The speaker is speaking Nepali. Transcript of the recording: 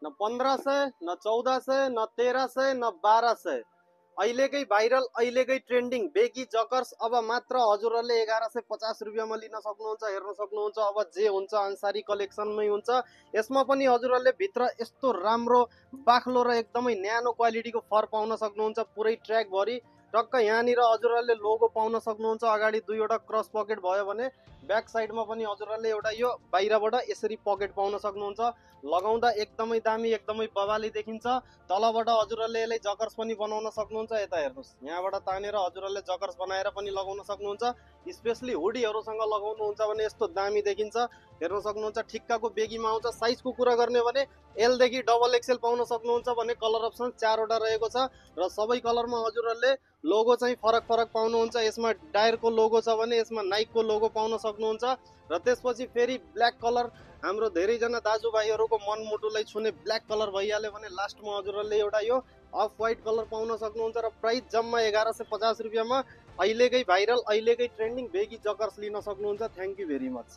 न 1500, न 1400, न 1300, न 1200। अहिलेकै भाइरल, अहिलेकै ट्रेन्डिङ बेगी जकर्स अब मात्र हजुरहरूले 1150 रुपियाँमा लिन सक्नुहुन्छ, हेर्न सक्नुहुन्छ। अब जे हुन्छ अन्सारी कलेक्सनमै हुन्छ। यसमा पनि हजुरहरूले भित्र यस्तो राम्रो बाक्लो र एकदमै न्यानो क्वालिटीको फर पाउन सक्नुहुन्छ। पुरै ट्र्याकभरि टक्क यहाँनिर हजुरहरूले लोगो पाउन सक्नुहुन्छ। अगाडि दुईवटा क्रस पकेट भयो भने ब्याक साइडमा पनि हजुरहरूले एउटा यो बाहिरबाट यसरी पकेट पाउन सक्नुहुन्छ। लगाउँदा एकदमै दामी, एकदमै बवाली देखिन्छ। तलबाट हजुरहरूले यसलाई जकर्स पनि बनाउन सक्नुहुन्छ। यता हेर्नुहोस्, यहाँबाट तानेर हजुरहरूले जकर्स बनाएर पनि लगाउन सक्नुहुन्छ। स्पेसली हुडीहरूसँग लगाउनुहुन्छ भने यस्तो दामी देखिन्छ। हेर्न सक्नुहुन्छ, ठिक्काको बेगीमा आउँछ। साइजको कुरा गर्ने भने एलदेखि डबल एक्सएल पाउन सक्नुहुन्छ भने कलर अप्सन 4वटा रहेको छ र सबै कलरमा हजुरहरूले लोगो चाहिँ फरक फरक पाउनुहुन्छ। यसमा डायरको लोगो छ भने यसमा नाइकको लोगो पाउन सक्नुहुन्छ। र त्यसपछि फेरि ब्ल्याक कलर, हाम्रो धेरैजना दाजुभाइहरूको मनमुटुलाई छुने ब्ल्याक कलर भइहाल्यो भने लास्टमा हजुरहरूले एउटा यो अफ व्हाइट कलर पाउन सक्नुहुन्छ। र प्राइस जम्मा 1150 रुपियाँमा अहिलेकै भाइरल, अहिलेकै ट्रेन्डिङ बेगी जकर्स लिन सक्नुहुन्छ। Thank you very much.